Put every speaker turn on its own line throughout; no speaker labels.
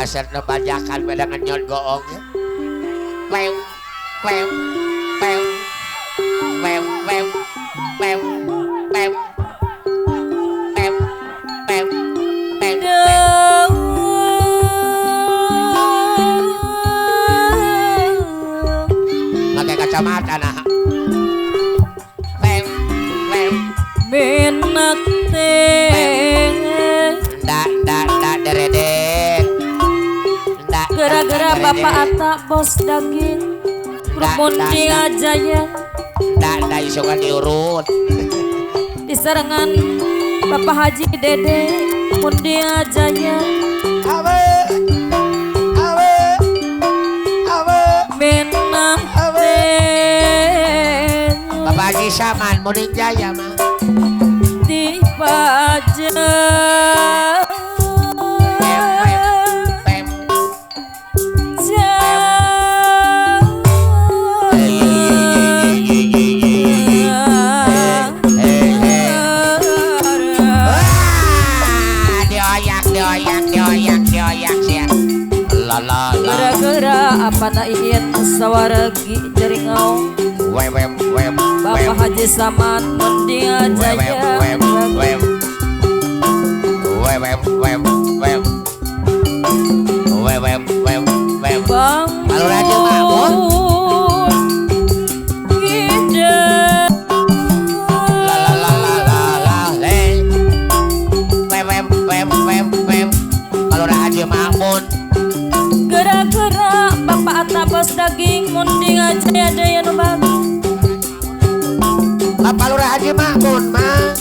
Kasetna bajakan beda ngenyot goong ya. Wew wew wew wew wew wew wew wew wew wew. Pakai kacamata nah. Wew wew
benak teh
ndak ndak ndak deredek.
Gara-gara Bapak Atta bos daging Mundia Jaya
ndak ndak isokan diurut.
Diserangan Bapak Haji Dede Mundia Jaya.
Awe awe awe
menang
awe. Bapak Haji Saman Mundia Jaya mah
di pajak. Gara-gara apa naiin sawargi jeringau Bapak Haji Saman Mundia Jaya. Bang gara-gara Bapak Atta bos daging Mundia Jaya daya nu bagi.
Bapak Lurah Haji Makmun mah.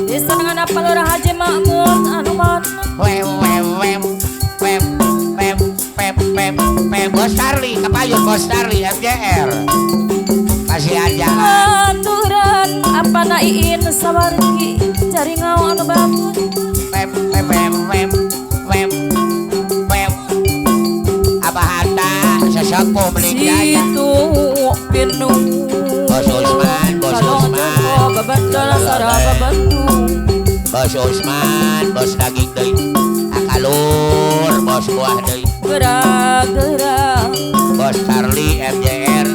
Disangan apa Lurah Haji Makmun anu mana?
Wem wem wem wem wem wem wem wem. Bos Charlie kepayun Bos Charlie MJR. Kasih aja.
Aturan apa naiin sawargi cari ngau anu bangun.
Wem wem wem wem wem wem. Abah Hatta sesepuh beli jaya.
Situ pinu.
Bos Usman, Bos Usman. Bos Usman, bos daging deui. Akalur, bos buah deui.
Gerak-gerak.
Bos Charlie MJR.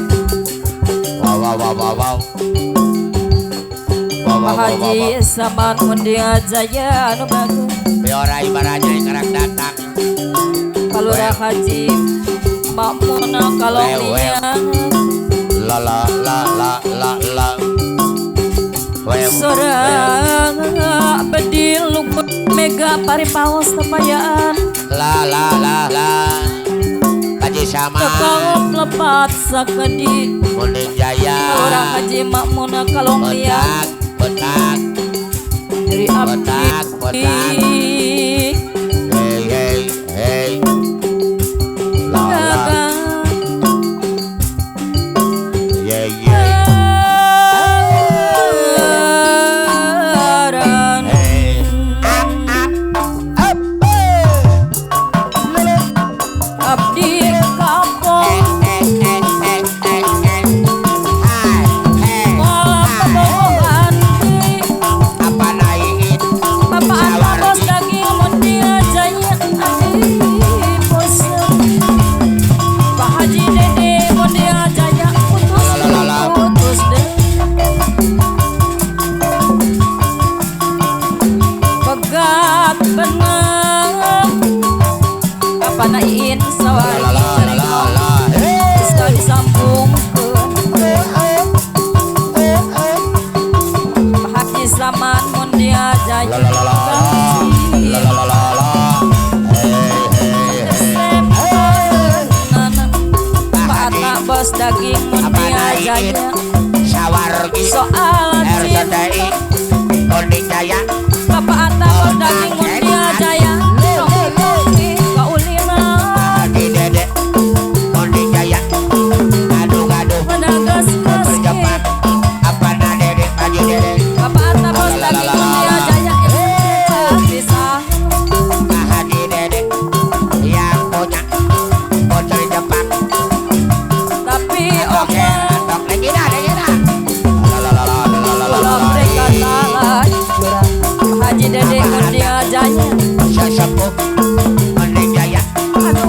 Wow wow wow wow wow. Wow wow wow.
Haji Saman Mundia Jaya anu bagus.
Biora ibaratnya karang datang.
Kalurah Haji Makmun kalau lihat.
La la la la la la.
Sorang bedil lukut mega paripaos tepayaan.
La la la la. Haji Saman
tekawap lepat sakedik
Mundia Jaya.
Kalurah Haji Makmun kalau lihat.
Botak
dari
botak botak.
Abdi.
Hey hey hey. La la. Yeah yeah. Hey. Up up up.
Abdi kapok.
Eh eh eh eh eh. Hai hey.
Kabogohan
apa naiin
Bapak Atta bos daging Mundia Jaya abdi bosen. Pak Haji Dede Mundia Jaya putus putus deh. Pegat benang apa naiin
La la
sawargi
la la la.
Bisa disambungkeun. Pak Haji Saman Mundia Jaya
La la la la la la la la. Hey hey hey.
Pak Atta bos daging
Apa
Mundia
naiin
Jaya
sawargi
soal
RCTI
cinta
Mundia Jaya.
Bapak Atta bos daging Mundia Jaya kaulina
Haji Dede Mundia Jaya. Gaduh-gaduh
menagas
motor Jepang. Apa na Dede Haji Dede.
Bapak Atta bos daging Mundia Jaya bisa
Haji Dede yang punya motor Jepang.
Tapi
Oke,
oke
antok lagi dah, lagi dah. La la la la la la la
kalau
la.
mereka salah curang Haji Dede Mundia Jaya
Sesepuh Mundia Jaya.
Anu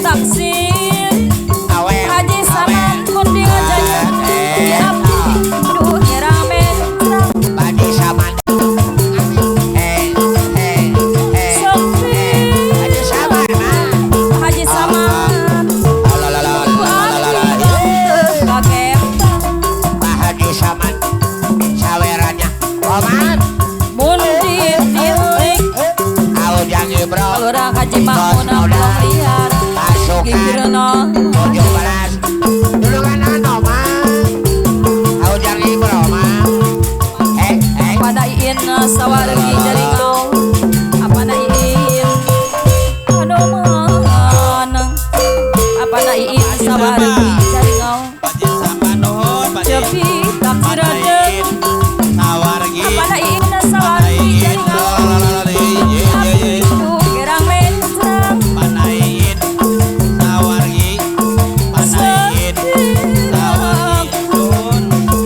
Taksir Haji Saman Munding Jaya di abdi duh rame.
Haji Saman Haji Saman
Haji Saman
Pak Haji Saman sawerannya Oman
Mundi titik
Aujang Ibro
Urang Haji Makmun Blong liar
Pasukan 17 Dulungan ano mah Aujang Ibro mah
Pada iin sawargi jaringau apa na iin anuman apa na iin sawargi jaringau cepi taksir apa na iin sawargi jaringau abdi gerang mencang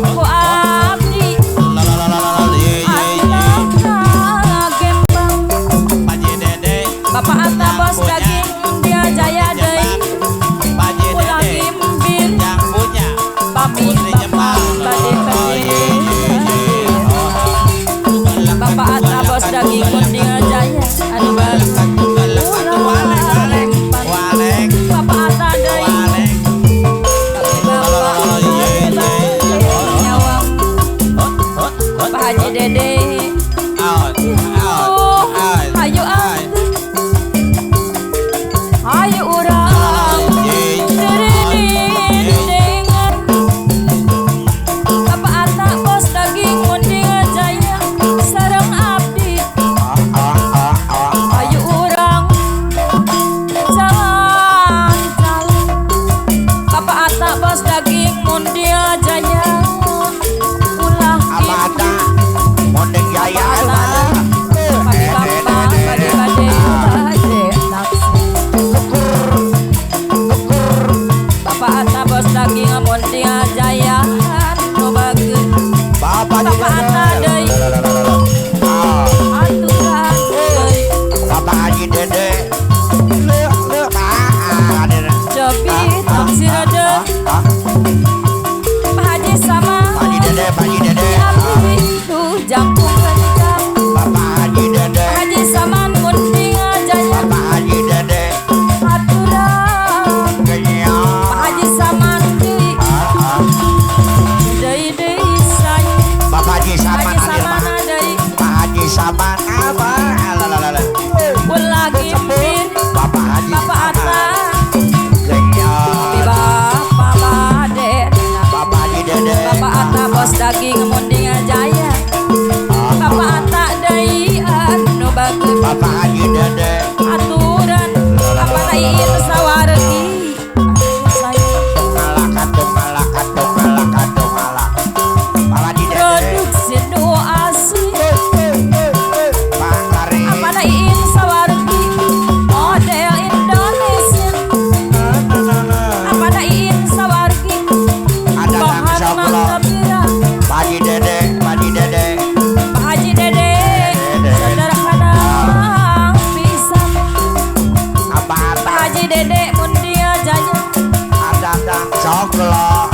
ku abdi gembang Bapak Atta bos daging dia jaya deui ulah gimbir pami bapak bade bade Bapak Atta bos daging dia jaya anu ulah lempar Bapak Atta deui bapak nyawa Pak Haji Dede ayo ayo urang dengan Bapak Atta bos daging Munding Jaya sareng abdi ayo urang jalan-jalan Bapak Atta bos daging Munding Jaya ulah
Bapak Atta Munding Jaya
pagi bapak bade bade bade taksi Bapak Atta bos daging Munding Jaya anu bagus
Bapak
Bapak Atta deui aturan deui
Bapak Haji Dede
cepi taksir deui Pak Haji sama
Pak Haji Dede Pak Haji Dede
abdi duh jangkung kencang
Bapak Haji Dede
Pak Haji Saman Munding Jaya
Bapak Haji Dede
aturan Pak Haji Saman deui deui deui saya
Bapak Haji Saman
Haji Saman deui
Pak Haji Saman apa lalalala
ulah gimbir
Bapak Haji
Bapak Atta
Genyot
Bapak bade
Bapak Haji Dede
Bapak Atta bos daging Munding Jaya Bapak Atta deui anu bagus
Bapak Haji Dede
aturan apa iin sawargi saya
Malakatung malakatung malak Pak Haji Dede
produksi nu asli
Pak Lari
apa iin sawargi model Indonesia apa iin sawargi
ada
bahan
Dang
mangkabira
Pak Haji Dede Pak Haji Dede
Pak Haji Dede sederhana pisan
apa
Pak
Atta
Haji Dede Mundia Jaya
ada Dang Coklo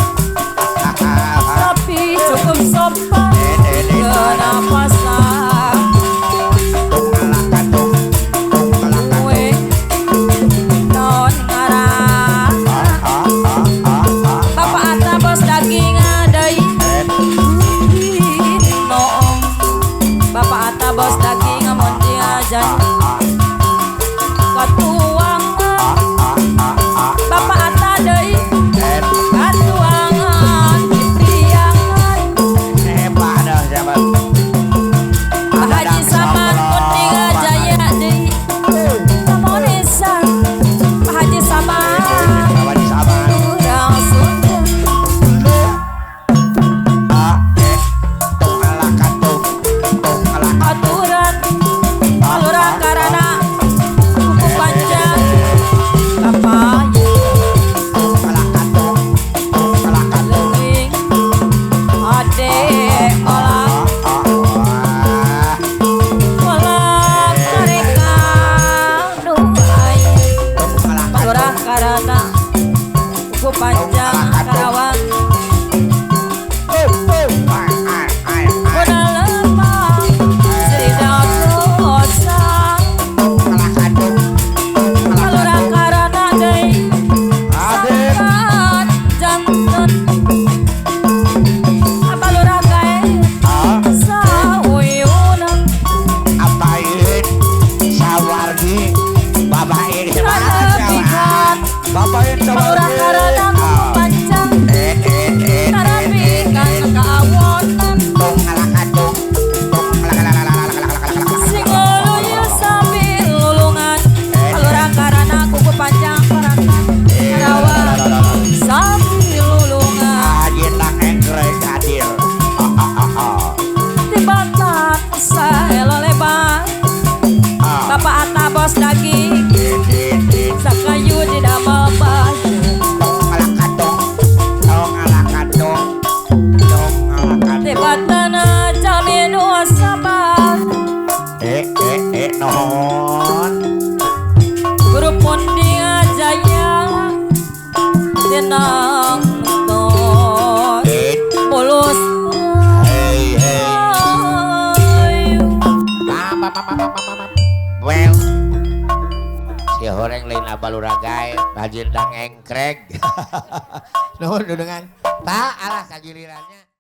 tapi cukup sopan kenapa sah kue non ngarah Bapak Atta bos daging deui noong Bapak Atta bos daging Mundia Jaya katuangan Bapak Atta deui katuangan Karana kuku panjang Karawang.
Baluragai bajindang engkreg. Nuhun dunungan. Tak alah kagilirannya.